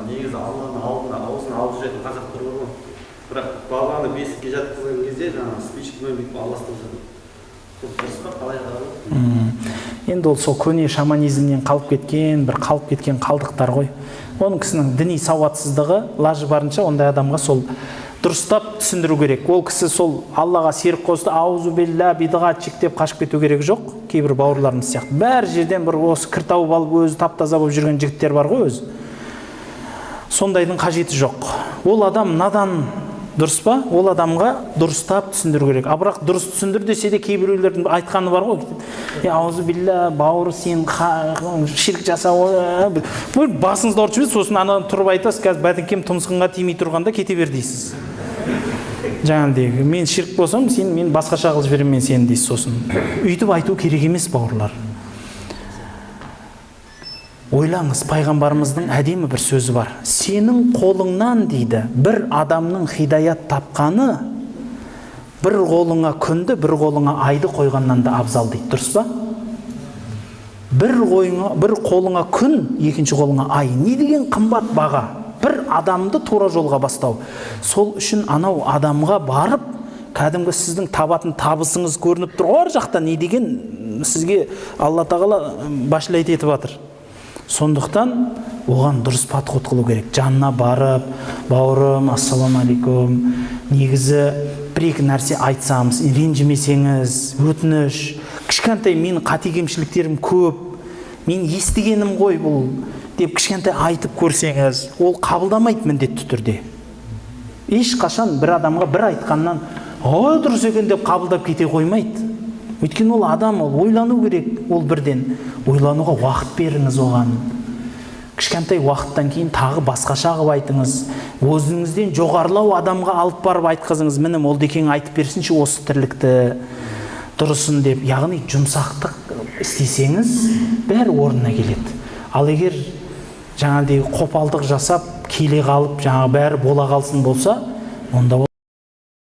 Негізі Алланың алдында аузын алып жүретін қазақтар бар ғой, бірақ баланы бесікке жатқызған кезде жаңағы спичкамен бүйтіп араластырып жатады. Сол дұрыс па, қалай қарау? Енді ол сол көне шаманизмнен қалып кеткен, бір қалып кеткен қалдықтар ғой. Оның кісінің діни сауатсыздығы. Лажы барынша ондай адамға сол дұрыстап түсіндіру керек. Ол кісі сол Аллаға серік қосты, аузу билля, бидғатчик деп қашып кету керек жоқ. Кейбір бауырларымыз сияқты бәр жерден бір осы кір тауып алып, өзі тап таза болып жүрген жігіттер бар ғой өзі. Сондайдың қажеті жоқ. Ол адам надан, дұрыс па? Ол адамға дұрыстап түсіндіру керек. А бірақ дұрыс түсіндір десе де, кейбіреулердің айтқаны бар ғой: «Е, аузу билля, бауыр, сен ширк жасау». Бір басыңызды ауыртып жібереді. Сосын ана тұрып айтасыз: «Қазір бәтіңкем тұмсығыңа тимей тұрғанда кете бер», – дейсіз. Жаңағыдегі «мен ширк болсам, сен мен басқаша қылып жіберемін мен сені», – дейсіз. Сосын өйтіп айту керек емес, бауырлар. Ойлаңыз, пайғамбарымыздың әдемі бір сөзі бар: «Сенің қолыңнан, – дейді, – бір адамның хидаят тапқаны бір қолыңа күнді, бір қолыңа айды қойғаннан да абзал», – дейді. Дұрыс па? Бір қолыңа күн, екінші қолыңа ай. Не деген қымбат баға бір адамды тура жолға бастау! Сол үшін анау адамға барып, кәдімгі сіздің табатын табысыңыз көрініп тұр ғой ар жақта, не деген сізге Алла тағала башлайт етіп жатыр. Сондықтан оған дұрыс подход қылу керек. Жанына барып: «Бауырым, ассалаумағалейкум, негізі бір екі нәрсе айтсам, ренжімесеңіз, өтініш, кішкентай менің қате кемшіліктерім көп, мен естігенім ғой бұл», – деп кішкентай айтып көрсеңіз, ол қабылдамайды міндетті түрде. Ешқашан бір адамға бір айтқаннан «Ой, дұрыс екен» деп қабылдап кете қоймайды. Өйткені ол адам, ол ойлану керек. Ол бірден ойлануға уақыт беріңіз оған. Кішкентай уақыттан кейін тағы басқаша қылып айтыңыз. Өзіңізден жоғарылау адамға алып барып айтқызыңыз: «Міне, молдекең айтып берсінші осы тірлікті дұрысын», – деп. Яғни жұмсақтық істесеңіз, бәрі орнына келеді. Ал егер жаңағыдай қопалдық жасап келе қалып, жаңағы бәрі бола қалсын болса, онда ол